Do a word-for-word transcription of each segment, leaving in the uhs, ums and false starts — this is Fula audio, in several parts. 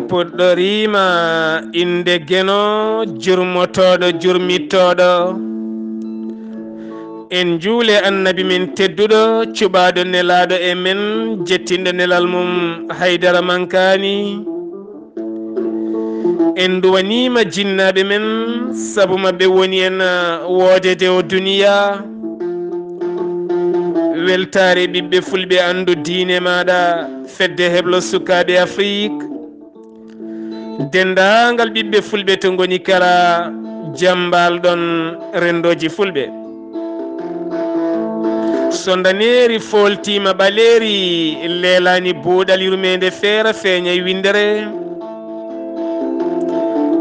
Puɗɗoriima innde Geno, jurmotooɗo, jurmittooɗo. En njuule Annabi men tedduɗo, cuɓaaɗo nelaaɗo e men, jettinɗo nelal mum haydara mankaani. En nduwaniima jinnaaɓe men, sabu maɓɓe woni en, ah, woodeede o duniya. Weltaare ɓiɓɓe fulɓe, anndu diine maaɗa, fedde heblo sukaaɓe Afrik. Denndaangal ɓiɓɓe fulɓe to ngoni kala, jam mbaal-ɗon renndooji fulɓe. So ndaneeri fooltiima ɓaleeri, leelaani buuɗal yurmeende feera feeña e winndere.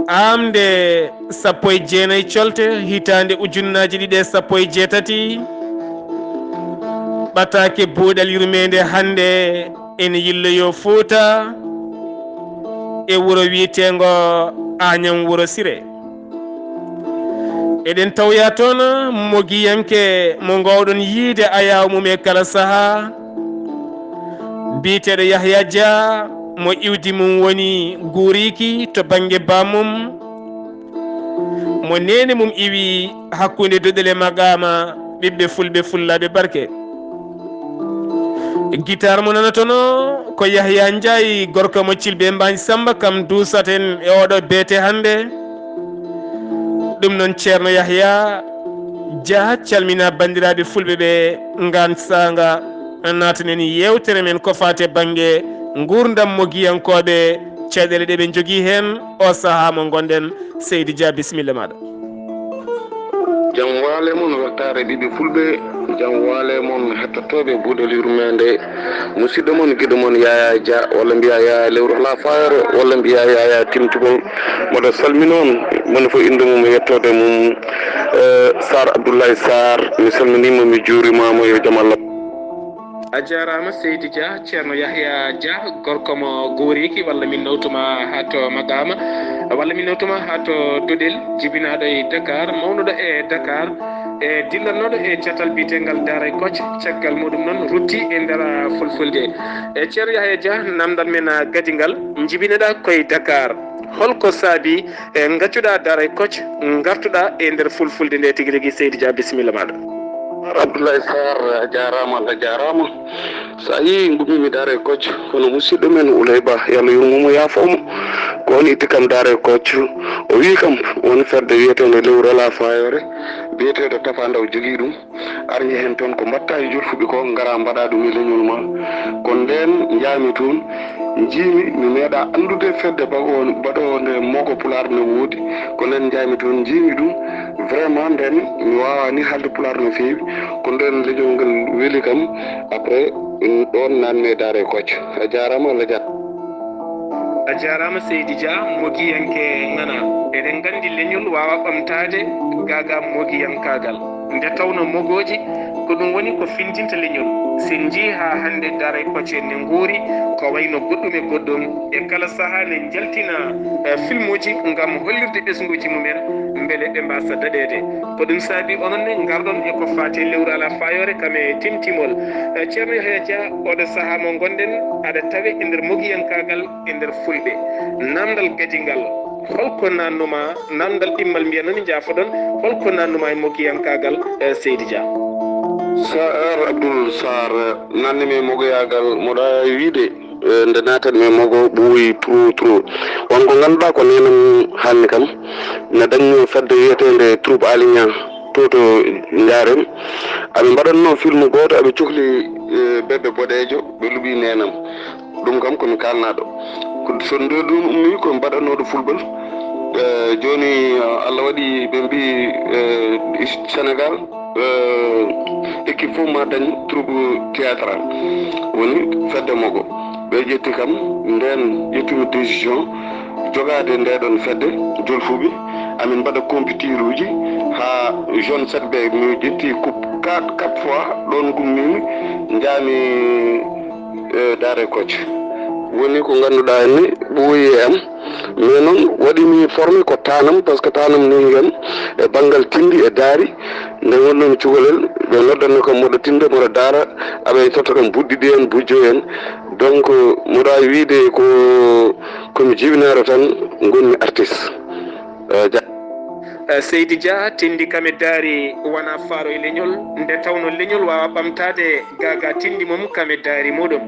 Aamde sappo e jeenayi colte hitaande ujunnaaji ɗiɗi e sappo e jeetati, ɓataake buuɗal yurmeende hannde ene yilloyoo Fuuta e wuro wiyeteengo Añam Wuro Sire. Eɗen tawya toon mogiyanke mo ngoowɗon yiide ayaawo mum e kala sahaa, biyeteeɗo Yahya Dia, mo iwdi mum woni Guuriiki to bannge bammum, mo neene mum iwi hakkunde Duɗel e Maqaama, ɓiɓɓe fulɓe fullaaɓe barke. Gitaar mo nanotono ko Yahya Njaay, gorko mo Cilɓe Mbaañ Sammba, kam duusaten e oɗo beete hannde. Ɗum noon, Ceerno Yahya Dia, calmina banndiraaɓe fulɓe ɓe, ngaan saanga naatanen yeewtere men ko faati e bannge nguurndam mogiyankooɓe, caɗeele ɗe ɓe njogii heen o sahaa mo ngonɗen. Seydi Dia, bisimilla maaɗa. Jam waale mon, weltaare ɓiɓɓe fulɓe, jam waale mon hettotooɓe Buuɗal Yurmeende. Musidɗo mon, giɗo mon Yaya Dia, walla mbiya Yaya Lewru Alaa Faayoore, walla mbiya Yaya Timtugol. Mboɗo salmina on, moni fof innde mum e yettoode mum. Eh, Sarr Abdoulaye Sarr, mi salminiima, mi juurimaama, yo jam Allah. A jaaraama Seydi Dia, Ceerno Yahya Dia, gorko mo Guuriiki, walla min nawtuma haa to Maqaama, walla min nawtuma haa to Duɗel, jibinaaɗo e Dakar, mawnuɗo e Dakar, e dillatnooɗo e catal biyeteengal Daaray Kocc, caggal muɗum noon rutti e nder Fulfulde. E Ceerno Yahya Dia, namdal men gadingal, njibinoɗaa koye Dakar. Holko saabi e ngaccuɗaa Daaray Kocc, ngartuɗaa e nder Fulfulde nde tigi rigi? Seydi Dia, bisimilla maaɗa. Abdoulaye Sarr, a jaaraama, Allah jaaraama. So a yii, ngummiimi Daaray Kocc, kono musidɗo men Ulay Ba, yo Allah yurmo mo, yaafoo mo, ko on itti kam Daaray Kocc. O wii kam, won fedde wiyeteende Lewru Alaa Faayoore, biyeteeɗo Tafa Ndaw jogii ɗum. Ar njehen toon ko mbaɗtaa e jolfuɓe ko, ngara mbaɗa ɗum e leñol ma. Ko ndeen njahmi toon, njiimi mi meeɗa anndude fedde baɗo-, baɗoonde mogo pulaar no woodi. Ko ndeen njahmi toon, njiimi ɗum. Vraiment, ndeen mi waawaa ni haalde pulaar no feewi. Ko ndeen leñol ngal weli kam. Après, ɗoon naatmi e Daaray Kocc. A jaaraama, Allah jaaraama. A jaaraama Seydi Dia, mogiyanke ŋana. Eɗen nganndi leñol waawaa ɓamtaade gaagaa mogiyankaagal. Nde tawnoo mogooji, ko ɗum woni ko findinta leñol. So en njiyii haa hannde Daaray Kocc en ne nguuri, ko wayno goɗɗum e goɗɗum. E kala sahaa ne njaltina, eh, filmuuji ngam hollirde ɓesnguuji mumen, mbele ɓe mbaasa daɗeede. Ko ɗum saabi onon ne ngarɗon e ko faati e Lewru Alaa Faayoore kam e Timtimol. Eh, Ceerno Yahya Dia, oɗo sahaa mo ngonɗen, aɗa tawe e nder mogiyankaagal e nder Fulɓe. Namdal gadingal, holko naatnuma? Namdal ɗimmal mbiya noon, njaafoɗon, holko naatnuma e mogiyankaagal, eh, Seydi Dia? Sarr Abdoul Sarr, naatnimi e mogoyaagal, mboɗo waawi wiide, eh, nde naatatmi e mogo ɓooyi trop, trop. Won ko ngannduɗaa ko neenam haalni kam, ne dañnoo fedde wiyeteende Troupe Aly Niang to, to Njaareem. Aɓe mbaɗatnoo film gooto, aɓe cokli, eh, bebbe boɗeejo, ɓe luɓi neenam. Ɗum kam ko mi kaalnaaɗo. Ko so nde ɗum ummii, ko mi baɗatnooɗo fulɓal. Eh, jooni, eh, Allah waɗi ɓe mbiyi, eh, Sénégal, eh, équipe fof ma dañ troupe théâtrale. Woni fedde mogo. Ɓe ƴetti kam, ndeen ƴettumi décision jogaade ndeɗon fedde jolfuɓe. Amin mbaɗa compétiruuji haa zone sept B, mi ƴetti coupe quatre, quatre fois, ɗoon ngummiimi, njaami, eh, Daaray Kocc. Woni ko ngannduɗaa ni ɓooyi e am. Mais noon waɗi mi formé ko tanam, parce que tanam nani kam e banngal tindi e daari. Nde wonnomi cukalel, ɓe noddanno kam mboɗo tinda, mboɗo daara, aɓe totta kam buɗɗi ɗi en, bujjo en. Donc, mboɗo waawi wiyde ko, ko mi jibinaaro tan, ngonmi artiste. Eh, ja- Eh, Seydi Dia, tinndi kame daari wona faaro e leñol, nde tawno leñol waawa ɓamtaade gaagaa tinndi mum kame daari muɗum.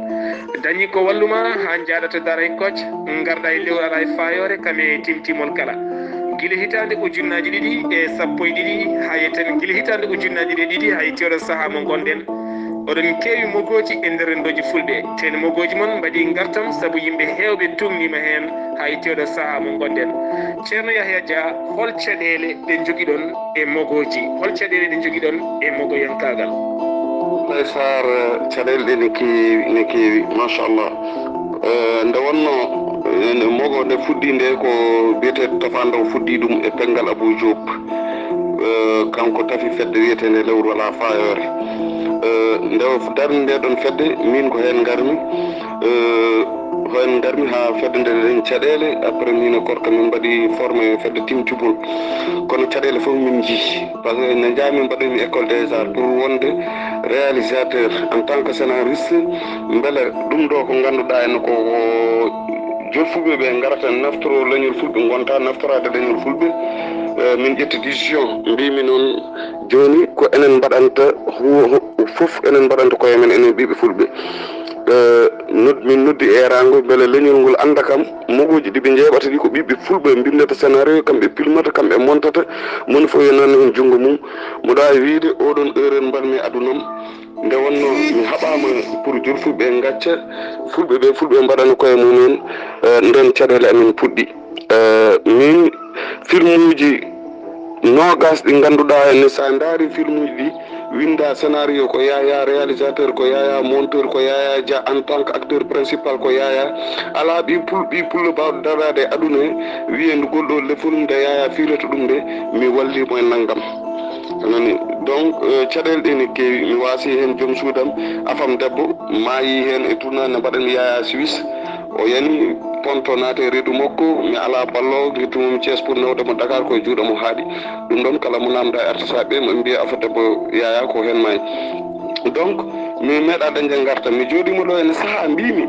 Dañi ko wallu ma haa njaaɗa to Daara e Kocc, ngarɗa e lewru alaa e faayoore kame timtimol kala. Gila hitaande ujunnaaji ɗiɗi e sappo e ɗiɗi haa yettan gila hitaande ujunnaaji ɗiɗi haa yetti oɗo sahaa mo ngonɗen. Oɗon keewi mogooji e nder renndooji fulɓe. Teen mogooji mon mbaɗii ngartam sabu yimɓe heewɓe tuugniima heen haa yetti oɗo sahaa mo ngonɗen. Ceerno Yahya Dia, hol caɗeele ɗe njogiɗon e mogooji? Hol caɗeele ɗe njogiɗon e mogoyankaagal? Abdoulaye Sarr, caɗeele ɗe ne keewi, ne keewi, machallah. Eh, nde wonno, eh, mogo nde fuɗɗi nde ko biyeteeɗo Tafa Ndaw fuɗɗi ɗum e penngal Abou Diop. Eh, kanko tafi fedde wiyeteende Lewru Alaa Faayoore. Eh, nde o darni nde ɗon fedde, min ko heen ngarmi. Eh, ko heen ngarmi haa fedde nde dañi caɗeele. Après, min e Korka min mbaɗi formé fedde Timtimol. Kono caɗeele fof min njii. Par ce que nde njahmi mbaɗoymi école des arts pour wonde réalisateur en tant que scénariste, mbele ɗum ɗo ko ngannduɗaa en ko, ko jolfuɓe ɓe ngarata naftoro leñol fulɓe, ngonta naftoraade leñol fulɓe. Eh, min ƴetti décision, mbimi noon jooni ko enen mbaɗanta hu-, hu-, fof enen mbaɗanta koye men, enen ɓiɓɓe fulɓe. Eh, nod-, min noddi eeraango mbele leñol ngol annda kam, mogooji ɗi ɓe njeeɓata ɗi ko ɓiɓɓe fulɓe mbinndata scénario, kamɓe pilmata, kamɓe montata, moni fof yo nannu heen junngo mum. Mboɗo waawi wiyde oɗon erreur mbaɗmi e adunam, nde wonno mi haɓaama pour jolfuɓe ngacca, fulɓe ɓe, fulɓe mbaɗana koye mumen, eh, ndeen caɗeele amen puɗɗi. Eh, min filmuuji noogas ɗi ngannduɗaa heen, so a ndaari filmuuji ɗi, winnda scénario ko Yaya, réalisateur ko Yaya, monteur ko Yaya Dia en tant que acteur principal ko Yaya. Alaa ɓii pul-, ɓii pullo baawɗo daraade e aduna he, wiyee ndugol ɗo lefol nde Yaya fiilata ɗum nde, mi wallimo e nanngam. A nani? Donc, eh, caɗeele ɗe ne keewi. Mi waasi heen joom suudam, afam debbo, maayi heen e tournage ne mbaɗanmi Yaya Suisse. O yani ponto naata e reedu makko, mi alaa ballo, mi tuma mo Thiès pour nawde mo Dakar ko e juuɗe mo haaɗi. Ɗum ɗon kala mo naamnda e artisaaɓe ɓe, mo mbiya afo debbo Yaya ko heen maayi. Donc, mi meeɗa dañde ngartam. Mi jooɗiima ɗo ene sahaa mbimi,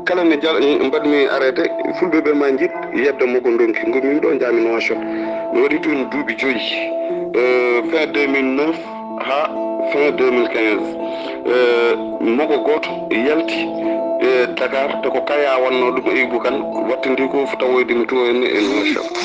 kala nde jal-, mbaɗmi arrêté, fulɓe ɓe ma njiɗ yedda mo ko ndonki. Ngummimi ɗo, njahmi Nouakchott. Mi waɗi toon duuɓi joyi, euh, fin deux mille neuf haa fin deux mille quinze. Euh, mogo gooto yalti e Dakar, te ko Kaya wonno ɗum e Ibou Kane, wattindi ko tawoyde mi to henne e Nouakchott.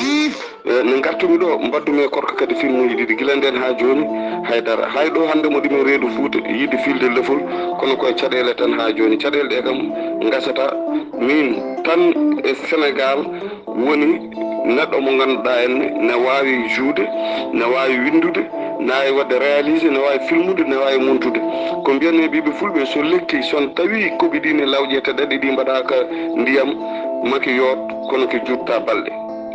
Eh, nde ngartumi ɗo, mbaɗdumi e Korka kadi filmuuji ɗiɗi, gila ndeen haa jooni, haydara. Hay ɗo hannde mo ɗumen reedu Fuuta, yiɗde filde lefol, kono koye caɗeele tan haa jooni. Caɗeele ɗe kam ngasata. Min tan e Senegaal woni neɗɗo mo ngannduɗaa en ne, ne waawi juude, ne waawi winndude, ne waawi waɗde réalisé, ne waawi filmude, ne waawi montude. Ko mbiyanmi ɓiɓɓe fulɓe, so lekki, so on tawi koɓi ɗi ne lawƴe te ɗaɗi ɗi mbaɗaaka ndiyam, maki yoot, kono ki jutta balɗe.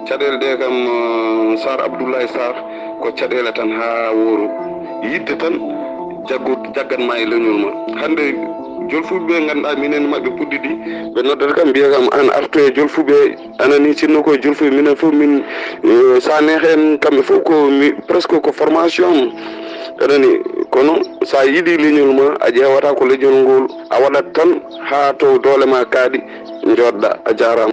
Caɗeele ɗe kam, eh, Sarr Abdoulaye Sarr, ko caɗeele tan haa wooru. Yiɗde tan jaggu-, jaggan ma e leñol ma. Hannde jolfuɓe ɓe ngannduɗaa minen maɓɓe puɗɗi ɗi, ɓe noddata kam mbiya kam, "Aan artu e jolfuɓe, a nani, sinno ko e jolfuɓe, minen fof min, eh, sa neex en, kamɓe fof ko mi, presque ko formation am." A nani, kono sa yiɗi leñol ma, a ƴeewata ko leñol ngol, a waɗat tan haa to doole ma kaaɗi, njooɗɗa. A jaaraama.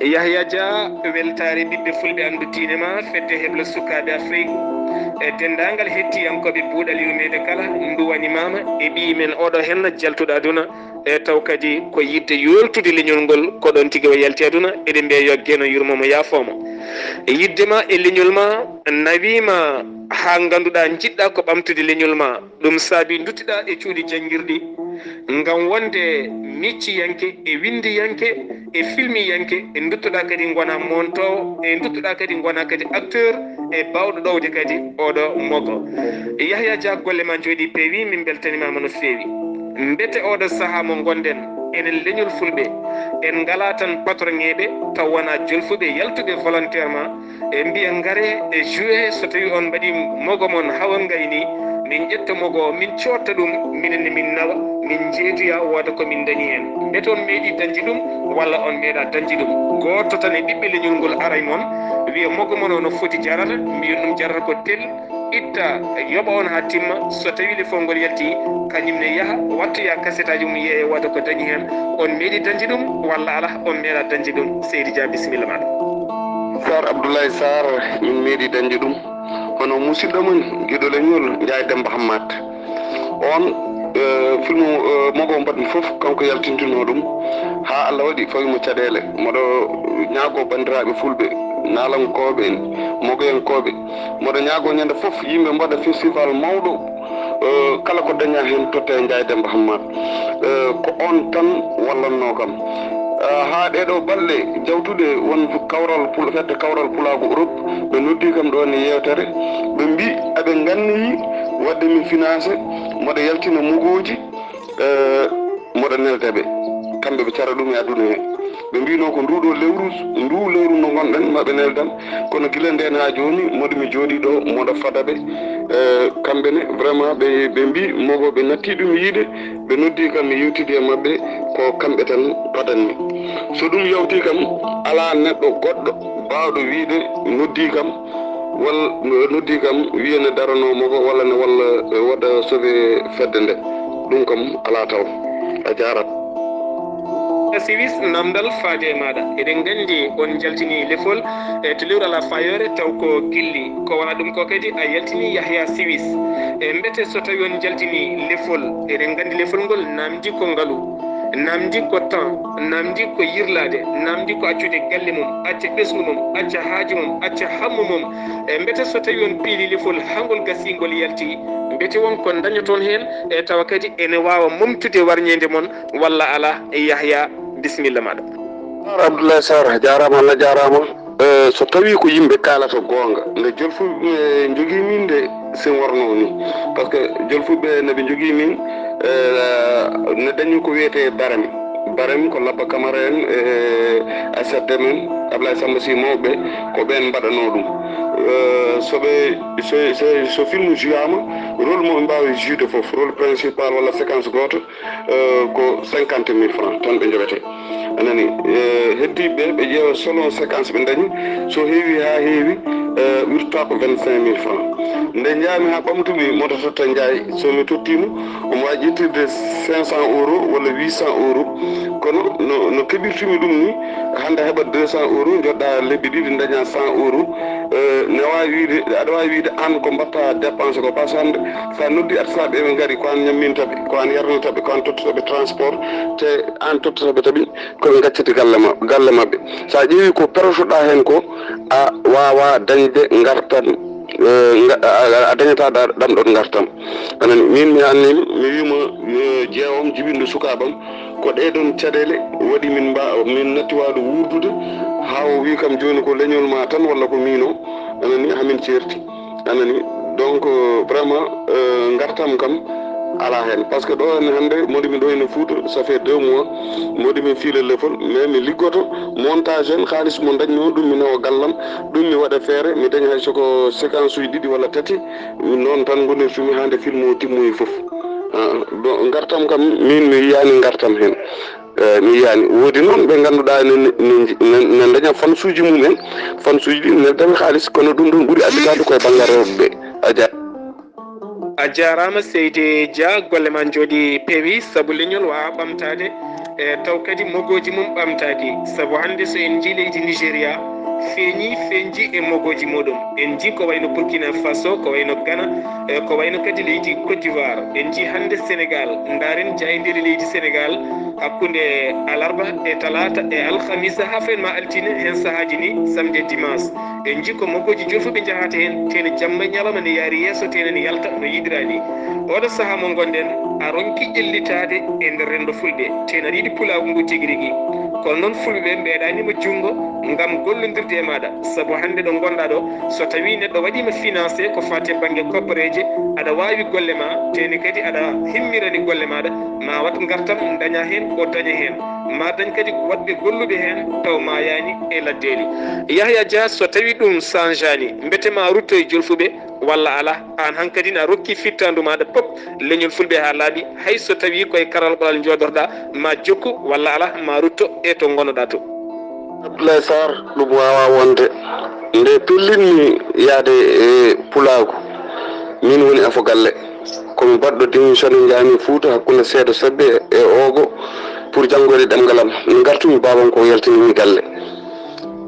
Yahya Dia, weltaare ɓiɓɓe fulɓe anndu diine ma, fedde heblo sukaaɓe Afrik. E denndaangal hettiyankooɓe Buuɗal Yurmeende kala, nduwanimaama e ɓiyi men oɗo henna jaltuɗo aduna. E taw kadi ko yiɗde yooltude leñol ngol, ko ɗoon tigi o yalti aduna, eɗen mbiya yo Geeno yurmo mo, yaafoo mo. Yiɗde ma e leñol ma nawiima haa ngannduɗaa njiɗɗaa ko ɓamtude leñol ma. Ɗum saabi nduttuɗaa e cuuɗi janngirɗi ngam wonde micciyanke e winndiyanke e filmiyanke, e nduttuɗaa kadi ngona montoowo, e nduttuɗaa kadi ngona kadi acteur, e baawɗo ɗowde kadi oɗo mogo. Yahya Dia, golle ma njooɗii peewi, min mbeltanimaama no feewi. Mbete oɗo sahaa mo ngonɗen, enen leñol fulɓe, en ngalaa tan patroŋeeɓe taw wonaa jolfuɓe yaltuɓe volontairement, e mbiya, "Ngare e jouer, so tawi on mbaɗi mogo mon haa on ngayni, min ƴetta mogo o, min cootta ɗum, minen ne min nawa, min njeedoya, wooda ko min dañi heen." Mbete on meeɗi dañde ɗum, walla on meeɗa dañde ɗum? Gooto tan e ɓiɓɓe leñol ngol aray mon, wiya mogo mon o no foti jarata, mbiyon ɗum jarata ko tel. Itta, yoɓa on haa timma, so tawii lefol ngol yalti, kañum ne yaha, wattoya kasetaaji mum, yeeya wooda ko dañi heen, on meeɗi dañde ɗum walla alaa, on meeɗaa dañde ɗum? Seydi Dia, bisimilla maaɗa. Sar Abdoulaye Sar, min meeɗi dañde ɗum. Hono musidɗo mon, giɗo leñol, Njaay Demba Hammat. On, eh, filmu, eh, mogo mbaɗmi fof, kanko yaltintinoo ɗum. Haa Allah waɗi fawimo caɗeele. Mboɗo ñaago banndiraaɓe fulɓe, naalankooɓe en, mogoyankooɓe. Mboɗo ñaago ñande fof yimɓe mbaɗa festival mawɗo, eh, kala ko daña heen totta e Njaay Demba Hammat. Eh, ko on tan wallatnoo kam. Eh, haa ɗeɗo balɗe jawtuɗe won kawral pul-, fedde kawral pulaagu Europe, ɓe noddi kam ɗo ne yeewtere. Ɓe mbi aɓe nganniyi waɗde mi financé, mboɗo yaltina mogooji, eh, mboɗo nelda ɓe. Kamɓe ɓe cara ɗum e aduna he. Ɓe mbino ko nduɗo lewru, ndu lewru no ngonɗen, maɓe neldan. Kono gila nden haa jooni, mboɗo mi jooɗi ɗo, mboɗo fada ɓe. Eh, kamɓe ne, vraiment, ɓe, ɓe mbi mogo ɓe natti ɗum yiide, ɓe noddi kam mi yewtidi e maɓɓe, ko kamɓe tan padanmi. So ɗum yawti kam, alaa neɗɗo goɗɗo baawɗo wiide noddi kam, walla noddi kam wiya ne daranoo mogo, walla ne walla, eh, waɗa sauvé fedde nde. Ɗum kam alaa taw. A jaaraama. Siwis, namdal faade e maaɗa. Eɗen nganndi on njaltini lefol, e to lewru alaa faayoore, taw ko gilli. Ko wonaa ɗum ko kadi, a yaltini Yahya Siwis. E mbete so tawi on njaltini lefol, eɗen nganndi lefol ngol namdi ko ngalu, namdi ko temps, namdi ko yirlaade, namdi ko accude galle mum, acca ɓesngu mum, acca haaju mum, acca hammu mum. E mbete so tawi on piili lefol haa ngol gasi, ngol yalti, mbete won ko ndañoton heen, e tawa kadi ene waawa momtude warñeende mon walla alaa? Yahya, bisimilla maaɗa. Sar Abdoulaye Sar, jaaraama, Allah jaaraama. Eh, so tawii ko yimɓe kaalata goonga, nde jolfuɓe njogii min nde, sen warnoo ni. Par ce que jolfuɓe ne ɓe njogii min, eh, ne dañi ko wiyetee barem. Barem ko Labba Camara en, eh, Aissata Deme en, Ablaye Samba Sy mawɓe, ko ɓeen mbaɗanoo ɗum. Eh, so ɓe, so, so, so film jouaama, rôle mo ɓe mbaawi joude fof, rôle principal walla séquence gooto, eh, ko cinquante mille francs tan ɓe njoɓete. A nani, eh, heddiiɓe ɓe, ɓe ƴeewa selon séquence ɓe dañi, so heewi haa heewi, eh, wirta ko vingt-cinq mille francs. Nde njaami haa ɓamtumi moto totta Njaay, so mi tottiimo, omo waawi ƴettirde cinq cents euros walla huit cents euros. Kono no, no keɓirtumi ɗum ni, hannde a heɓat deux cents euros, njoɗɗa lebbi ɗiɗi, daña cent euros. Eh, ne waawi wiide, aɗa waawi wiide aan ko mbaɗta dépensé ko, par ce que hannde so a noddi artisaaɓe, ɓe ngari, ko aan ñamminta ɓe, ko aan yarnata ɓe, ko aan tottata ɓe transport, te aan tottata ɓe tabi, ko ɓe ngaccata galle ma-, galle maɓɓe. So a ƴeewi ko perotoɗa heen ko, a waawa dañde ngartam, eh, nga-, a, a, a dañata ɗa-, ɗam ɗon ngartam. A nani, min mi anni, mi wiima, eh, jeewam jibinɗo sukaaɓam, ko ɗee ɗon caɗeele waɗi min mba-, min natti waawde wuurdude, haa o wii kam jooni ko leñol ma tan walla ko miin o, a nani, haa min ceerti. A nani? Donc, euh, vraiment, euh, ngartam kam alaa heen. Par ce que ɗo hannde, mboɗo mi ɗo ene Fuuta, ça fait deux mois, mboɗo mi fiila lefol, mais mi liggoto montage en, haalis mo dañmi on, ɗum mi nawa gallam, ɗum mi waɗa feere, mi daña hay soko séquence uji ɗiɗi walla tati, noon tan ngonirtumi haa nde film o timmoyi fof. Ah, donc, ngartam kam, min mi yiyaani ngartam heen. Eh, mi yiyaani. Woodi noon ɓe ngannduɗaa ne, ne, ne, ne ndaña fansuuji mum en. Fansuuji ɗi ne daña haalis, kono ɗum ɗum ɓuri additaade koye banngal rewɓe ɓe. A ja-. A jaaraama seydi Dia, golle ma njooɗi peewi, sabu leñol waawaa ɓamtaade, e taw kadi mogooji mum ɓamtaaki. Sabu hannde so en njii leydi Nigéria, feeñi, feeñji e mogooji muɗum. En njii ko wayno Burkina Faso, ko wayno Ghana, e ko wayno kadi leydi Côte d'Ivoire. En njii hannde Sénégal, ndaaren jaayndeeri leydi Sénégal, hakkunde alarba e talaata e alhamisa, haa feen ma altine, heen sahaaji ni, samedi e dimanche. En njii ko mogooji jolfuɓe njahata heen, teena jamma e ñalawma ne yaari yeeso, teena ne yalta no yiɗiraa ni. Oɗo sahaa mo ngonɗen, a ronki ƴellitaade e nder renndo fulɓe, teena aɗa yiɗi pulaagu ngu tigi rigi. Kono noon fulɓe ɓe mbeeɗaani ma junngo ngam gollondirde e maaɗa, sabu hannde ɗo ngonɗaa ɗo, so tawii neɗɗo waɗii ma financé ko faati e bannge koppareeje, aɗa waawi golle ma, teena kadi aɗa himmirani golle maaɗa, ma waɗ ngartam daña heen, o daña heen. Ma dañ kadi waɗɓe golluɓe heen taw maayaani e laddeeli. Yahya Dia, so tawii ɗum sanjaani, mbete ma rutto e jolfuɓe walla alaa? Aan hankadi na rokki fittaandu maaɗa pop leñol fulɓe haa laaɓi, hay so tawii koye karalkolal njooɗorɗaa, ma jokku walla alaa, ma rutto e to ngonnoɗaa to. Abdoulaye Sarr, ɗum waawaa wonde. Nde pellinmi yahde e pulaagu, Min woni afo galle. Ko mi baɗɗo démissionné, njaami Fuuta hakkunde seeɗa sebbe e oogo pour janngoyde ɗemngal am. Mi ngartumi, baabam ko yaltini mi galle.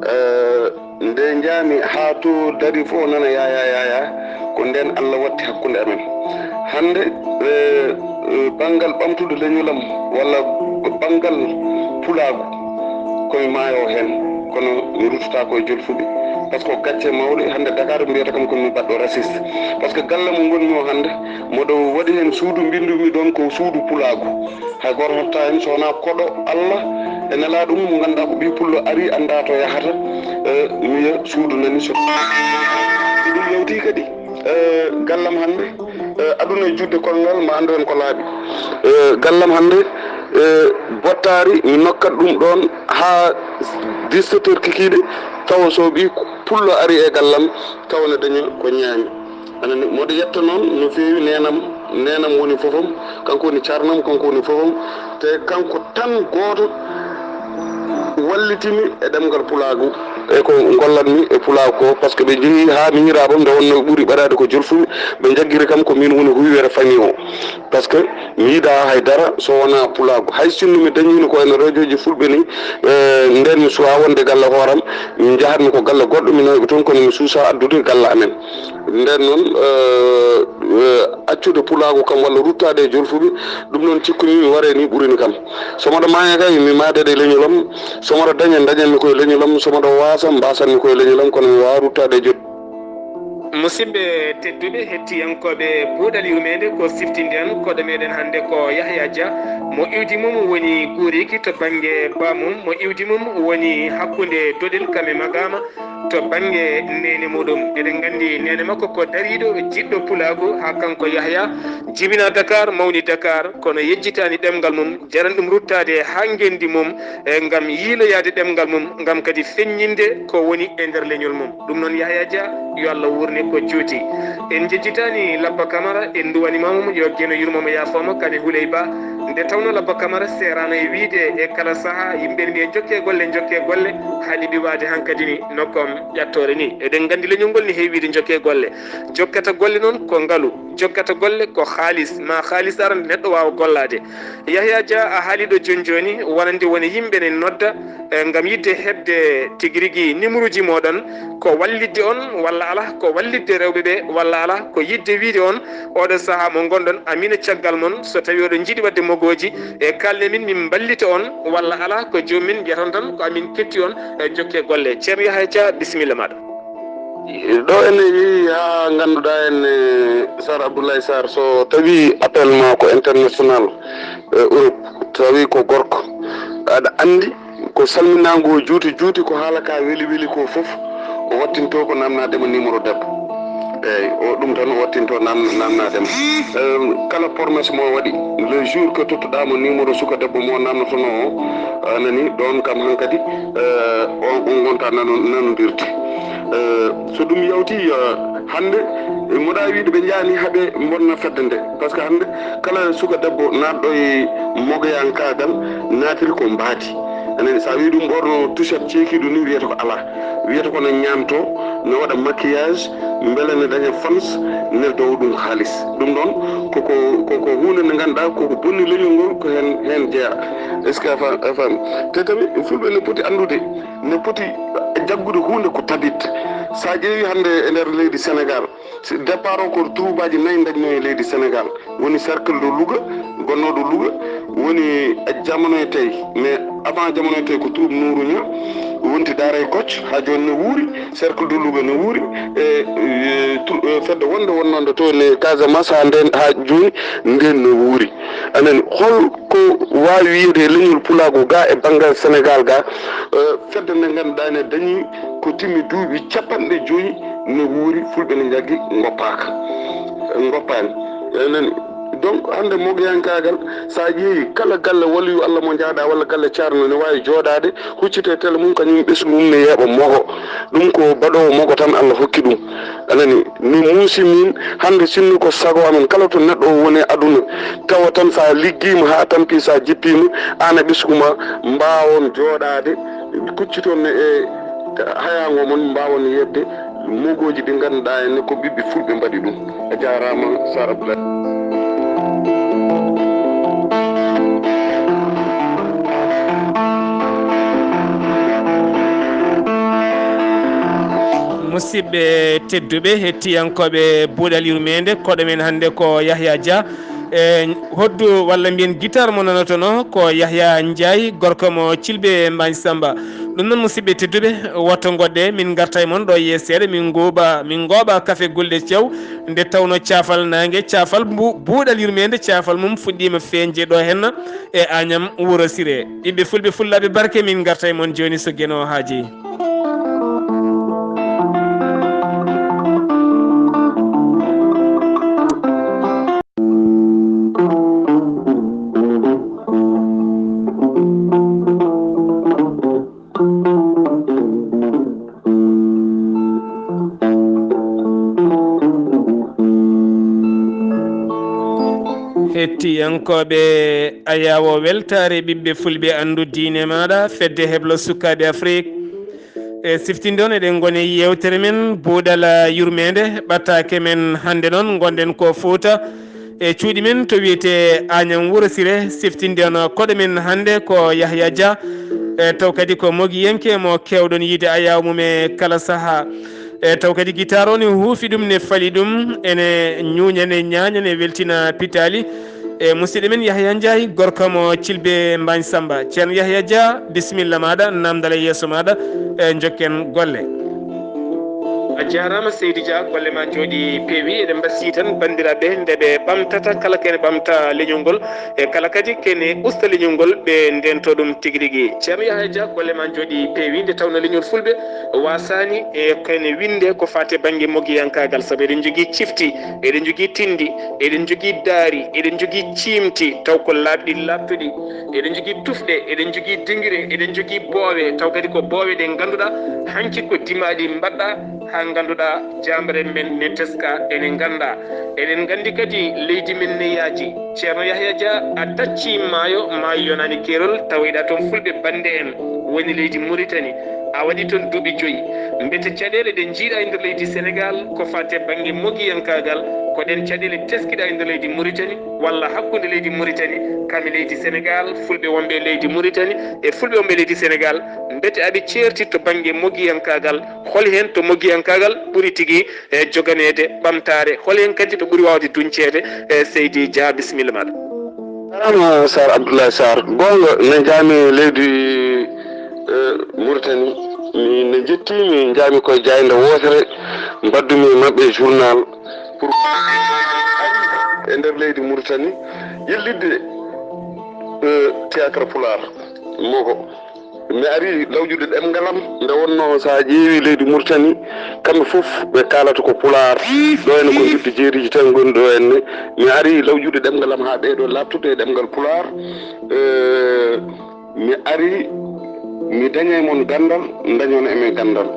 Eh, nde njaami haa to dari fof nana yaaya yaaya, ko ndeen Allah watti hakkunde amen. Hannde, eh, eh, banngal ɓamtude leñol am walla banngal pulaagu, ko mi maayoowo heen, kono mi ruttataako e jolfuɓe. Par ce que ko gacce mawɗe, hannde Dakar ɓe mbiyata kam ko mi baɗɗo raciste. Par ce que galle mo ngonmi o hannde, mboɗo waɗi heen suudu, mbinndumi ɗoon ko suudu pulaagu. Hay gooto hottaa heen so wonaa koɗo Allah e nelaaɗo mum mo ngannduɗaa ko ɓii pullo ari, anndaa to yahata, eh, miya suudu nani so. So ɗum yawtii kadi, eh, gallam hannde, eh, aduna e juutde koɗngal, ma anndu heen ko laaɓi. Eh, gallam hannde, eh, bottaari, mi nokkat ɗum ɗoon haa dix-sept heures kikiiɗe, tawa so ɓii pullo ari e gallam, tawa ne daña ko ñaami. Anani, mboɗo yetta noon no feewi neenam, neenam woni fofam, kanko woni carnam, kanko woni fofam, te kanko tan gooto wallitimi e ɗemngal pulaagu. E ko ngollatmi e pulaagu ko, par ce que ɓe njehii haa miñiraaɓam nde wonnoo ɓuri ɓadaade ko jolfuɓe, ɓe njaggiri kam ko miin woni huywere famille o. Par ce que mi yiɗaa hay dara so wonaa pulaagu. Hay sinno mi dañiino ko eno radiooji fulɓe ni, eh, ndeen mi suwaa wonde galle hooram, njahatmi ko galle goɗɗo, mi nawi ɓe toon, kono mi suusaa addude galle amen. Ndeen noon, eh, eh, accude pulaagu kam walla ruttaade e jolfuɓe, ɗum noon cikkumi mi waree ni ɓurini kam. So mboɗo maaya kay, mi maaydat e leñol am, so mboɗo daña, dañanmi koye leñol am, so mboɗo waasa, mbaasanmi koye leñol am, kono mi waawaa ruttaade e jol. Musidɓe tedduɓe, hettiyankooɓe Buuɗal Yurmeende, ko siftinde en koɗo meɗen hannde ko Yahya Dia, mo iwdi mum woni Guuriki to bannge baamum, mo iwdi mum woni hakkunde Dodel kam e Magaama to bannge neene muɗum. Eɗen nganndi neene makko ko dariiɗo, jiɗɗo pulaagu, haa kanko Yahya jibina Dakar, mawni Dakar, kono yejjitaani ɗemngal mum, jarani ɗum ruttaade haa ngenndi mum, e ngam yiiloyaade ɗemngal mum, ngam kadi feññinde ko woni e nder leñol mum. Ɗum noon, Yahya Dia, yo Allah wuurne ko juuti. En njejjitaani Labba Camara, en nduwaniima mo, yo Geno yurmo mo, yaafoo mo, kam e Huley Ba. Nde tawnoo Labba Camara seeraano e wiyde e kala sahaa, yimɓe ne mbiya, "Njokkee golle, njokkee golle," haaɗi biwaade hankadi ni, no kam ƴattoore ni. Eɗen nganndi leñol ngol ne heewi wiyde, "Njokkee golle." Jokkata golle noon ko ngalu, jokkata golle ko haalis, ma haalis ara nde neɗɗo waawa gollaade. Yahya Dia, a haali ɗo jooni jooni, wonande won e yimɓe ne nodda, eh, ngam yiɗde heɓde tigi rigi numéro ji mooɗon, ko wallitde on walla alaa, ko wallitde rewɓe ɓe walla alaa, ko yiɗde wiyde on, oɗo sahaa mo ngonɗon, amin e caggal mon, so tawii oɗon njiɗi waɗde mogooji, e kaalne min, min mballita on, walla alaa, ko joom min mbiyata on tan, ko amin ketti on, e jokke golle. Ceerno Yahya Dia, bisimilla maaɗa. Ɗo ene yehi haa ngannduɗaa ene, Sarr Abdoulaye Sarr, so tawii appel ma ko international, e Europe, tawi ko gorko, aɗa anndi ko salminaango o juuti juuti, ko haala ka weli weli ko fof, o wattinto ko namnaade mo numéro debbo. Eeyi, o ɗum tan o wattinto nam-, namnaade mo. Ehm, kala promesse mo waɗi, le jour que tottuɗaa mo numéro suka debbo mo namnotono o, a nani, ɗoon kam hankadi, eh, on, on ngonta nano-, nanondirde. Eh, so ɗum yawti, eh, hannde, mboɗa wiide ɓe njaani haɓe mbonna fedde nde. Par ce que hannde kala suka debbo naatɗo e mogoyankaagal naatiri ko mbaadi. Anani, so a wii ɗum ɓorno t-shirt ceekiiɗo ni, wiyata ko alaa. Wiyata ko no ñaanto, no waɗa maquillage, mbele ne daña fans, neldowo ɗum haalis. Ɗum ɗoon ko, ko, ko, ko huunde nde ngannduɗaa ko, ko bonni leñol ngol, ko heen, heen jeyaa. Est-ce que a fa-, a faami? Te tamit fulɓe ne poti anndude, ne poti jaggude huunde ko tabit. So a ƴeewi hannde e nder leydi Sénégal, si départ o ko troupe aji nayi ndañno e leydi Sénégal. Woni Cercle de Louga, gonnooɗo Louga, woni Jamono e Tey. Mais avant Jamono e Tey ko troupe Nourou Niang, wonti Daaray Kocc, haa jooni ne wuuri, Cercle de Louga ne wuuri, e, e, tru-, e, fedde wonde wonnande to ne Casamance haa nden, haa jooni nden ne wuuri. Anani, hol ko waawi wiyeede e leñol pulaagu ga e banngal Sénégal ga, e, fedde nde ngannduɗaa ne dañi ko timmi duuɓi capanɗe joyi ne wuuri, fulɓe ne njaggi ngoppaaka, ngoppaani. Eɗen nani. Donc, hannde mogoyankaagal, so a ƴeewi kala galle waliyu Allah mo njahɗaa walla galle Ceerno ne waawi jooɗaade, huccita e tele mum, kañum ɓesngu mum ne yeeɓa mogo. Ɗum ko baɗoowo mogo tan Allah hokki ɗum. A nani, mi muusi min, hannde sinno ko sago amen, kala to neɗɗo o woni e aduna, tawa tan so a liggiima haa tampi, so a jippiima, aan e ɓesngu ma mbaawon jooɗaade, kucciton e hayaango mon, mbaawon yeeɓde Mogooji ɗi ngannduɗaa en ne ko ɓiɓɓe fulɓe mbaɗi ɗum. A jaaraama, Sar Abdoulaye. Musidɓe tedduɓe, hettiyankooɓe Buuɗal Yurmeende, koɗo men hannde ko Yahya Dia. E hoddu walla mbiyen guitar mo nanotono ko Yahya Ndiaye, gorko mo Cilbe Mbagne Samba. Ɗum noon, musidɓe tedduɓe, woto ngoɗɗe, min ngarta e mon ɗo yeeseede, min ngooɓa, min ngooɓa kafe Gulde Thiaw, nde tawno caafal naange, caafal mbu-, Buuɗal Yurmeende, caafal mum fuɗɗiima feeñde ɗo henna e Agnam Wuro Siré. Ɓiɓɓe fulɓe, fullaaɓe barke, min ngarta e mon jooni so Geno haaji. Hettiyankooɓe, ayaawo weltaare ɓiɓɓe fulɓe, anndu diine maaɗa, fedde heblo sukaaɓe Afrik. E siftinde on, eɗen ngoni e yeewtere men Buuɗal Yurmeende, ɓattaake men hannde noon, ngonɗen ko Fuuta. E cuuɗi men to wiyetee Agnam Wuro Siré, siftinde on koɗo men hannde ko Yahya Dia, e taw kadi ko mogiyanke mo keewɗon yiide ayaawo mum e kala sahaa. E taw kadi guitar o ne huufi ɗum, ne fali ɗum, ene ñuuña, ne ñaaña, ne weltina pitaali. E musidɗo men Yahya Ndiaye, gorko mo Cilbe Mbagne Samba. Ceerno Yahya Dia, bisimilla maaɗa, naamndal e yeeso maaɗa, e njokken golle. A jaaraama, Seydi Dia, golle ma njooɗi peewi. Eɗen mbasii tan banndiraaɓe nde ɓe ɓamtata, kala kene ɓamta leñol ngol, e kala kadi kene usta leñol ngol, ɓe ndento ɗum tigi rigi. Ceerno Yahya Dia, golle ma njooɗi peewi, nde tawno leñol fulɓe waasaani e kene winnde ko faati e bannge mogiyankaagal, sabu eɗen njogii cifti, eɗen njogii tinndi, eɗen njogii daari, eɗen njogii ciimti, taw ko laaɓɗi laaɓtuɗi, eɗen njogii tufɗe, eɗen njogii dingire, eɗen njogii boowe, taw kadi ko boowe ɗe ngannduɗaa hanki ko dimaaɗi mbaɗɗaa, haa ngannduɗaa jaamre men ne teska, ene nganndaa. Eɗen nganndi kadi leydi men ne yaaji. Ceerno Yahya Dia, a taccii maayo, maayo yonaani keerol, tawoyɗaa toon fulɓe bannde en woni leydi Muritani. A waɗii toon duuɓi joyi. Mbete caɗeele ɗe njiiɗaa e nder leydi Senegaal ko faati e bannge mogiyankaagal, ko ɗeen caɗeele teskiɗaa e nder leydi Muritani, walla hakkunde leydi Muritani kam e leydi Senegaal, fulɓe wonɓe e leydi Muritani e fulɓe wonɓe e leydi Senegaal, mbete aɓe ceerti to bannge mogiyankaagal? Hol heen to mogiyankaagal ɓuri tigi e joganeede ɓamtaare? Hol heen kadi to ɓuri waawde duñceede? E Seydi Dia, bisimilla maaɗa. Jarama Sar Abdoulaye Sar. Goonga, ne njaami leydi, e, Mauritanie. Mi, ne njettii, mi njaami koye jaaynde wootere, mbaɗdumi e maɓɓe journal pour e nder leydi Mauritanie, ƴellitde, e, théâtre Pulaar Mogo. Mi ari lawƴude ɗemngal am, nde wonnoo, so a ƴeewii leydi Mauritanie, kamɓe fof ɓe kaalata ko Pulaar. Ɗo henne ko njuɗde jeeriiji tan ngoni ɗo henne. Mi ari lawƴude ɗemngal am haa ɓeeɗo laaɓtude e ɗemngal Pulaar. E, mi ari, mi daña e mon ganndal, dañon e men ganndal.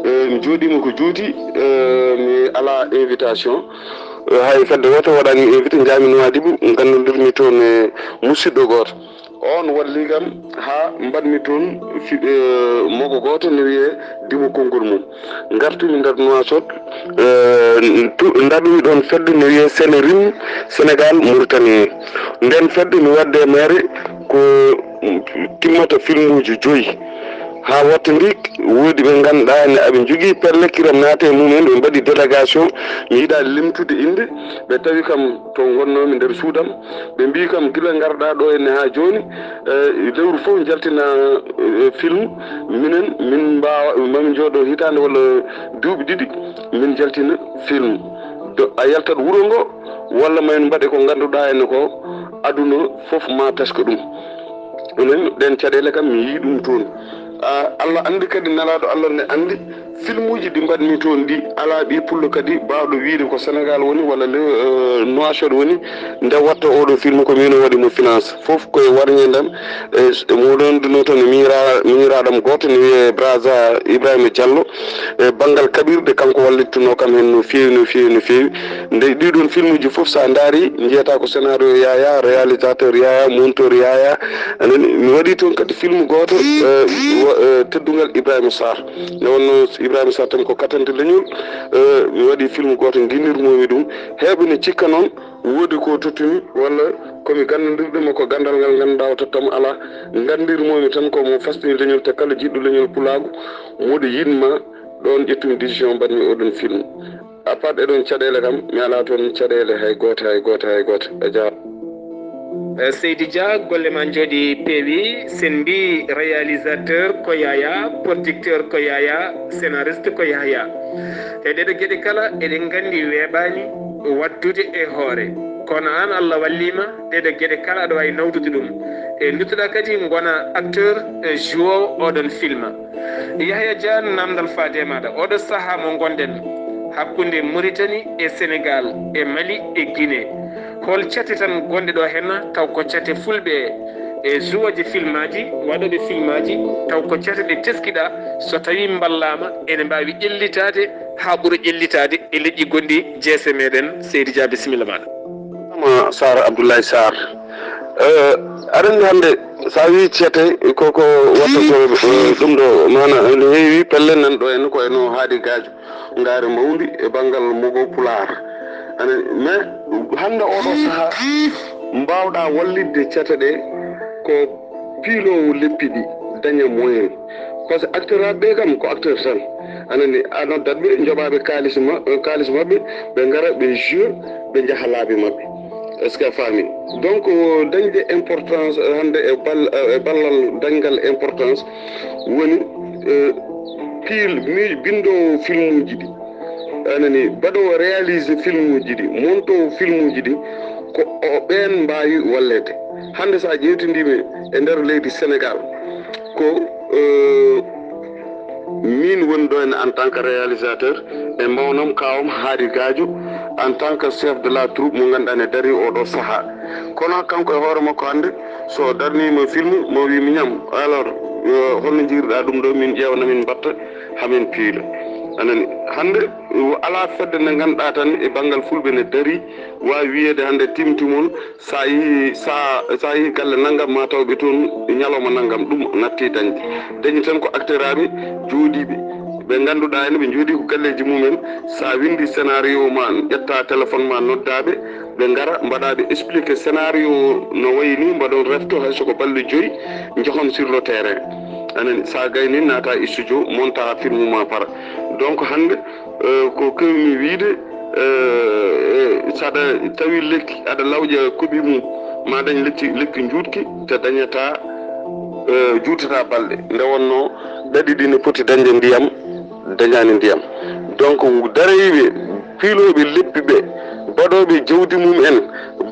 E, mi jooɗiima ko juuti, e, mi alaa invitation. E, hay fedde woote waɗaani invité, njaami Nouadhibou, nganndodirmi toon e musiɗɗo gooto. Oon walli kam haa mbaɗmi toon fi-, e, mogo gooto ne wiyee Dimo Konngol Mum. Ngartumi nder Nouakchott, e, tu-, ndaɗumi ɗoon fedde ne wiyee Senerim, Sénégal Mauritanie. Nden fedde mi waɗde e meere ko timmata filmuuji joyi. Haa watta ndi, woodi ɓe ngannduɗaa ne aɓe njogii pelle kiram naata e mumen, ɓe mbaɗi délégation. Mi yiɗaa limtude innde, ɓe tawi kam to ngonnoomi nder suudam. Ɓe mbii kam, gila ngarɗaa ɗo henne haa jooni, e, lewru fof njaltina, e, film. Minen, min mbaawa, mami njooɗo hitaande walla duuɓi ɗiɗi, min njaltina film. Do, a yaltat wuro ngo, walla ma en mbaɗe ko ngannduɗaa henne ko aduna fof ma taska ɗum. Onon ɗeen caɗeele kam, mi yii ɗum toon. A, Allah anndi kadi, nelaaɗo Allah ne anndi, filmuuji ɗi mbaɗmi toon ɗi, alaa ɓii pullo kadi baawɗo wiyde ko Senegaal woni walla le, e, Nouakchott woni, nde watta oɗo film ko miin o waɗi mo finance. Fof koye warñeende am, e, s-, mo rennduno toon e miñira-, miñiraaɗo am gooto ne wiyee Braza Ibrahima Diallo, e banngal kaɓirɗe, kanko wallittunoo kam heen no feewi, no feewi, no feewi. Nde ɗii ɗoon filmuuji fof, so a ndaarii, njiyataa ko scénario Yaya, réalisateur Yaya, monteur Yaya. A nani, mi waɗii toon kadi film gooto, e, wo-, e, Teddungal Ibrahima Sarr. Nde wonnoo Ibrahima Sarr tan ko katante leñol. Eh, mi waɗi film gooto, nginnirmoomi ɗum. Heewɓe ne cikka noon woodi ko tottumi, walla ko mi ganndandirɗo mo ko ganndal ngal ngannduɗaa o tottam alaa. Nganndirmoomi tan ko mo fastini leñol, te kala jiɗɗo leñol pulaagu, moɗo yiɗma, ɗoon ƴettumi décision mbaɗmi oɗon film. À part e ɗoon caɗeele kam, mi alaa toon caɗeele hay goote, hay goote, hay goote. A jaaraama. Eh, Seydi Dia, golle ma njooɗi peewi. Sen mbi réalisateur ko Yaya, producteur ko Yaya, scénariste ko Yahya. E ɗeɗo geɗe kala eɗen nganndi weeɓaani waɗdude e hoore. Kono aan Allah walliima, ɗeɗo geɗe kala aɗa waawi nawdude ɗum. E nduttuɗaa kadi ngona acteur, eh, jouo oɗon film. Yahya Dia, namdal faade e maaɗa. Oɗo sahaa mo ngonɗen, hakkunde Mauritanie e Sénégal, e Mali e Guinée, hol cate tan gonɗe ɗo henna taw ko cate fulɓe e jouooje filmaaji, waɗooɓe filmaaji, taw ko cate ɗe teskiɗaa, so tawii mballaama ene mbaawi ƴellitaade haa ɓura ƴellitaade e leƴƴi gonɗi jeese meɗen? Seydi Dia, bisimilla maaɗa. Ma Sarr, Abdoulaye Sarr. Eh, aɗa anndi hannde, so a wii cate, ko, ko watta ko, eh, ɗum ɗo, maana, ene heewi pelle nan ɗo en ko e no Haadi Gaajo, Ngaari Mawndi e banngal mogo Pulaar. Ana, mais hannde oɗo sahaa, mbaawɗaa wallitde cate ɗe ko piiloowo leppi ɗi, daña moyen. Par ce que acteur aɓe ɓe kam ko acteur tan. Anani, a noddat ɓe, njoɓaa ɓe kaalis ma-, kaalis maɓɓe, ɓe ngara, ɓe jouer, ɓe njaha laabi maɓɓe. Est-ce que a faami? Donc, euh, dañde importance, euh, hannde e bal-, euh, e ballal dañngal importance woni, euh, piil-, mi-, binndoowo filmuuji ɗi. Anani, baɗoowo réalisé filmuuji ɗi, montoowo filmuuji ɗi, ko o ɓeen mbaawi walleede. Hannde, so a ƴeewtindiima e nder leydi Sénégal, ko, euh, miin woni ɗo en, en tant que réalisateur, e mawnam, kaawam Haadi Gaajo, en tant que chef de la troupe mo ngannduɗaa ne darii oɗo sahaa. Kono kanko e hoore makko hannde, so darniima film, mo wii mi ñam. Alors, euh, holno njiirɗaa ɗum ɗo, min ƴeewana, min mbaɗta, hamin piila. Anani, hannde, alaa fedde nde ngannduɗaa tan e banngal fulɓe ne darii, waawi wiyeede hannde timtimol, so a yehii, so a, so a yehii galle nanngam, ma taw ɓe toon ñalawma nanngam, ɗum natti dañde. Dañi tan ko acteur aɓe jooɗiiɓe, ɓe ngannduɗaa ene ɓe njooɗii ko galleeji mumen, so a winndi scénario ma, ƴetta téléphone ma, noddaa ɓe, ɓe ngara, mbaɗa ɓe expliqué scénario o no wayi ni, mbaɗon refto hay soko balɗe joyi, njahon sur le terrain. Anani, so a gayni, naata e studio, monta film ma, para. Donc hannde, euh, ko keewmi wiide, euh, eh, so aɗa tawi lekki, aɗa lawƴa koɓi mum, ma dañ lekki, lekki njuutki, te dañata, euh, juutata balɗe. Nde wonno ɗaɗi ɗi ne poti dañde ndiyam, dañaani ndiyam. Donc, dareyɓe, piilooɓe leppi ɓe, baɗooɓe jawdi mum en,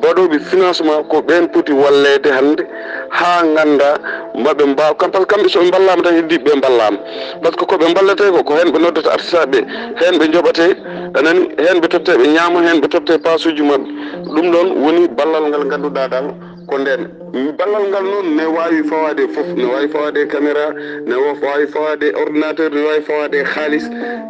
baɗooɓe financement, ko ɓeen poti walleede hannde haa ngannda maɓe mbaaw, kam, par ce que kamɓe so ɓe mballaama tan, heddiiɓe ɓe mballaama. Par ce que ko ɓe mballetee ko, ko heen ɓe noddata artisaaɓe ɓe, heen ɓe njoɓatee, a nani, heen ɓe tottee ɓe ñaama, heen ɓe tottee paasuuji maɓɓe. Ɗum ɗoon woni ballal ngal ngannduɗaa dal ko ndeen. Ballal ngal noon ne waawi fawaade e fof, ne waawi fawaade e caméra, ne wa-, waawi fawaade e ordinateur, ne waawi fawaade e haalis,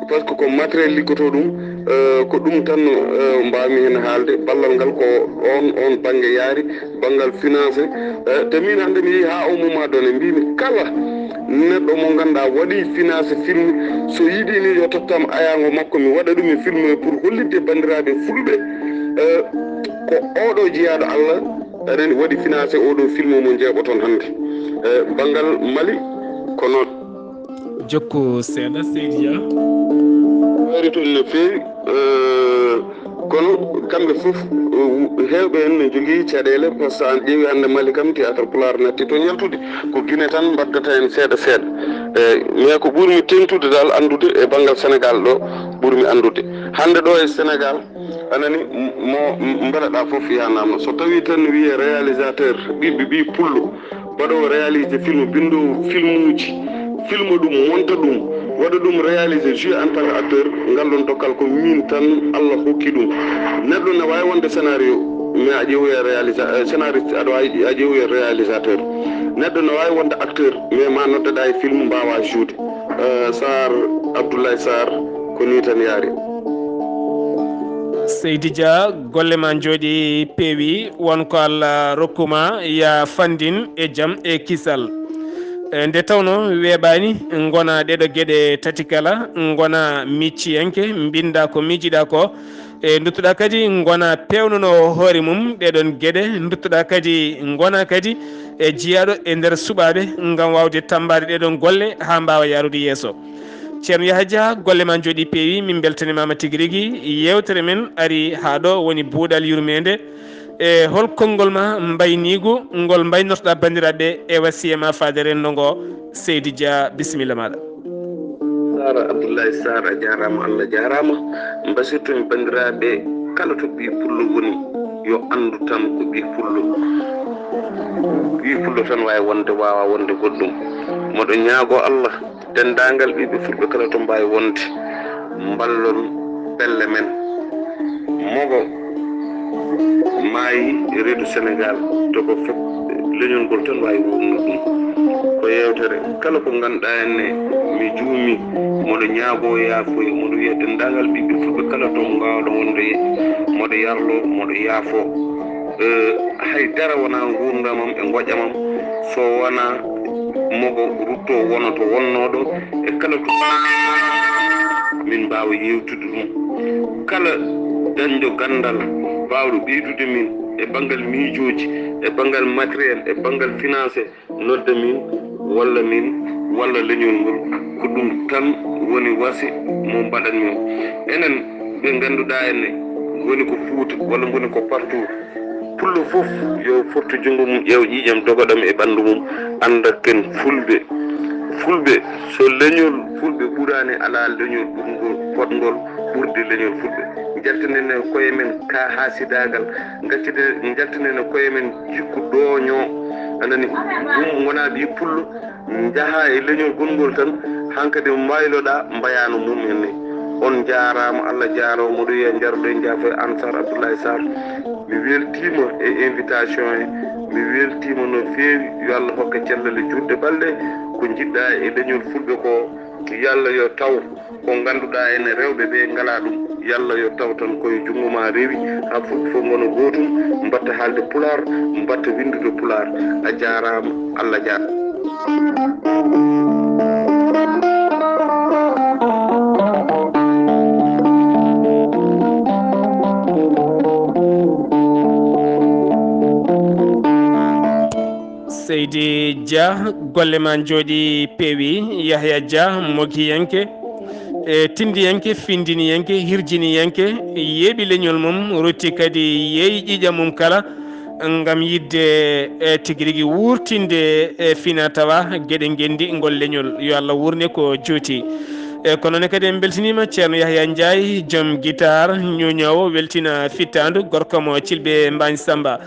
par ce que ko matériel liggotoo ɗum, eh, ko ɗum tan, eh, mbaawmi heen haalde. Ballal ngal ko oon, oon bannge yaari, banngal financé. Eh, te miin hannde mi yehii haa au moment donné, mbiimi kala neɗɗo mo ngannduɗaa waɗii financé film, so yiɗii ni yo tottam ayaango makko, mi waɗa ɗum e film he pour hollitde banndiraaɓe fulɓe, eh, ko oɗo jiyaaɗo Allah, eɗen waɗi financé oɗo film mo njeeɓoton hannde. Eh, banngal Mali, ko noon. Jokku seeɗa, Seydi Dia. Wayri toon no feewi, eh, kono kamɓe fof, eh, heewɓe heen ne njogii caɗeele, par ce que so a ƴeewi hannde Mali kam, théâtre pulaar natti toon yaltude. Ko Guinée tan mbaddata heen seeɗa seeɗa. Eh, mais ko ɓurmi teeŋtude dal anndude e banngal Sénégal ɗo, ɓurmi anndude. Hannde ɗo e Sénégal, a nani, m-, mo, m-, mbaɗaɗaa fof yanaama. So tawii tan wiyee réalisateur, ɓiɓɓe ɓii pullo, baɗoowo réalisé film, binndoowo filmuuji, filma ɗum, monta ɗum, waɗa ɗum réalisé, joué en tant que acteur, ngal ɗoon dokkal ko miin tan Allah hokki ɗum. Neɗɗo ne waawi wonde scénario, mais a ƴeewoya réalisa-, eh, scénariste, aɗa waawi a ƴeewoya réalisateur. Neɗɗo ne waawi wonde acteur, mais ma noddaɗaa e film, mbaawaa joué. Eh, Sarr, Abdoulaye Sarr, ko nii tan yaari. Seydi Dia, golle ma njooɗi peewi, won ko Allah rokkuma, ya fanɗin e jam e kisal. E nde tawno weeɓaani ngona ɗeɗo geɗe tati kala, ngona micciyanke, mbinnda ko miijiɗa ko, e nduttuɗa kadi ngona peewnunoowo hoore mum ɗeɗon geɗe, nduttuɗa kadi ngona kadi e jiyaaɗo e nder suɓaaɓe ngam waawde tammbaade ɗeɗon golle haa mbaawa yaarude yeeso. Ceerno Yahya Dia, golle ma njooɗi peewi, min mbeltanimaama tigi rigi. Yeewtere men ari haa ɗo woni buuɗal yurmeende. E hol konngol ma mbayniigu ngol mbaynortoɗa banndiraaɓe e wasiyee ma faade renndo ngo? Seydi Dia, bisimilla maaɗa. Sara Abdoulaye Sar, a jaaraama, Allah jaaraama. Mbasiytomi banndiraaɓe kala to ɓii pullo woni, yo anndu tan ko ɓii pullo. Ɓii pullo tan waawi wonde, waawa wonde goɗɗum. Moɗo ñaagoo Allah, denndaangal ɓiɓɓe fulɓe kala to mbaawi wonde, mballon pelle men. Mogo maayi reedu Senegaal, to ko fof leñol ngol tan waawi wuurnude ɗum. Ko yeewtere kala ko ngannduɗaa en ne, mi juumi, moɗo ñaagoo yaafuya, moɗo wiya denndaangal ɓiɓɓe fulɓe kala to mbaawɗo wonde, moɗo yarlo, moɗo yaafoo. Eh, hay dara wonaa nguurndamam e ngoƴamam so wonaa mogo rutto wona to wonnooɗo e kala to min mbaawa yeewtude ɗum. Kala dañɗo ganndal baawɗo ɓeydude min e banngal miijooji, e banngal matériel, e banngal financé, nodda min, walla min, walla leñol ngol. Ko ɗum tan woni wasi mo mbaɗanmi o. Enen ɓe ngannduɗaa en ne ngoni ko Fuuta walla ngoni ko partout, pullo fof yo fottu junngo mum, ƴeew ƴiiƴam, doga ɗam e ɓanndu mum, annda ken fulɓe. Fulɓe, so leñol fulɓe ɓuraani, alaa leñol ɓurngol fotngol ɓurde leñol fulɓe. Njaltinen e koye men ka haasidaagal, ngaccide-, njaltinen e koye men jikku dooño, anani, ɗum wonaa ɓii pullo, njaha e leñol gonngol tan, hankadi mbayloɗa mbayano mum en ni. On njaaraama, Allah jaaraama, moɗo wiya njaruɗo e njaafo e Ansar Abdoulaye Sarr. Mi weltiima e invitation he, mi weltiima no feewi. Yo Allah hokke cellal e juutɗe balɗe. Ko njiɗɗa e leñol fulɓe ko, yo Allah yo taw ko ngannduɗaa en rewɓe ɓe ngalaa ɗum. Yo Allah yo taw tan ko e junngo ma rewi, haa fulɓe fof ngona gootum, mbatta haalde pulaar, mbatta winndude pulaar. A jaaraama, Allah jaaraama. Seydi Dia, golle ma njooɗi peewi. Yahya Dia, mogiyanke, e tindiyanke, findiniyanke, hirjiniyanke, yeeɓi leñol mum, rutti kadi yeeyi ƴiiƴam mum kala, ngam yiɗde, e, tigi rigi wuurtinde, e, fina tawa geɗe ngenndi ngol leñol. Yo Allah wuurne ko juuti. E, kono ne kadi en mbeltiniima Ceerno Yahya Ndiaye, joom guitar, ñuñoowo, weltina fittaandu, gorko mo Cilɓe Mbaañ Samba.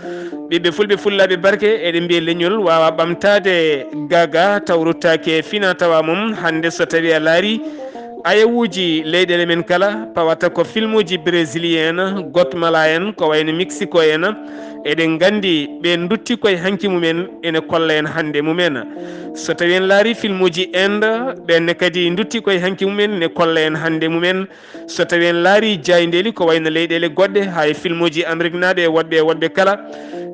Ɓiɓɓe fulɓe fullaaɓe barke, eɗen mbiya leñol waawa ɓamtaade gaga taw ruttaaki e fina tawa mum. Hannde so tawi a laari ayewuuji leyɗeele men kala, pawata ko filmuuji brésilien en, guatemalien en, ko wayno Mexico en, eɗen nganndi ɓe ndutti koye hanki mumen, ene kolla en hannde mumen. So tawi en laari filmuuji Inde, ɓenne kadi ndutti koye hanki mumen, ne kolla en hannde mumen. So tawi en laari jaayndeeli ko wayno leyɗeele goɗɗe, haa e filmuuji Ameriknaaɓe e woɗɓe e woɗɓe kala,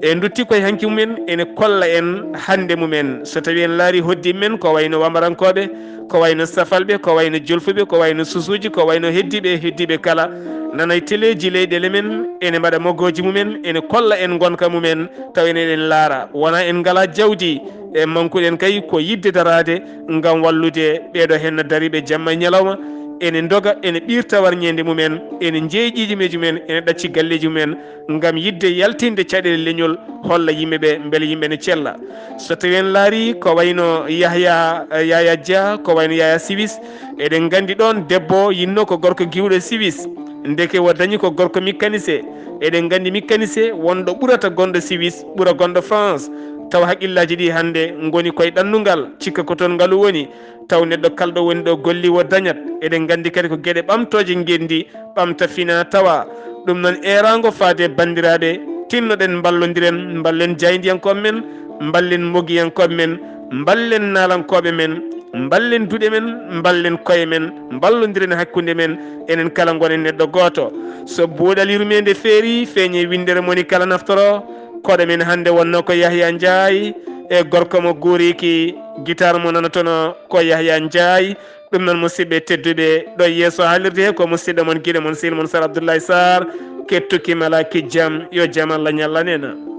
e ndutti koye hanki mumen, ene kolla en hannde mumen. So tawi en laari hoddiiɓe men ko wayno Wamarankooɓe, ko wayno Safalɓe, ko wayno Jolfuɓe, ko wayno Susuuji, ko wayno heddiiɓe e heddiiɓe kala, nana e teleeji leyɗeele men, ene mbaɗa mogooji mumen, ene kolla en ngonka mumen, taw enen eɗen laara. Wonaa en ngalaa jawdi, e mankuɗen kay ko yiɗde daraade ngam wallude ɓeeɗo heen dariiɓe jamma e ñalawma, ene ndoga, ene ɓiirta warñeende mumen, ene njeeyi ƴiiƴameeji mumen, ene ɗacci galleeji mumen, ngam yiɗde yaltinde caɗeele leñol, holla yimɓe ɓe mbele yimɓe ne cella. So tawi en laari ko wayno Yahya, eh, Yaya Dia, ko wayno Yaya Siwis, eɗen nganndi ɗoon debbo yinno ko gorko giwɗo Siwis, ndeke o dañi ko gorko mécanicien. Eɗen nganndi mécanicien wonɗo ɓurata gonɗo Siwis, ɓura gonɗo France. Tawa haqqillaaji ɗi hannde ngoni koye ɗannungal, cikka ko toon ngalu woni. Taw neɗɗo kalɗo woni ɗo golli o dañat. Eɗen nganndi kadi ko geɗe ɓamtooje ngenndi, ɓamta fina tawa. Ɗum noon eeraango faade banndiraaɓe, tinnoɗen mballondiren, mballen jaayndiyankooɓe men, mballen mogiyankooɓe men, mballen naalankooɓe men, mballen duɗe men, mballen koye men, mballondiren hakkunde men, enen kala ngonen neɗɗo gooto. So buuɗal yurmeende feerii, feeñe winndere moni kala naftoro. Koɗo men hannde wonnoo ko Yahya Ndiaye, e gorko mo guuriki, guitar mo nanotono ko Yahya Ndiaye. Ɗum noon, musidɓe tedduɓe, ɗo yeeso haalirde he ko musidɗo mon, giɗo mon, sehil mon Sar Abdoulaye Sarr, kettuki mala kijjam, yo jam Allah ñallan en.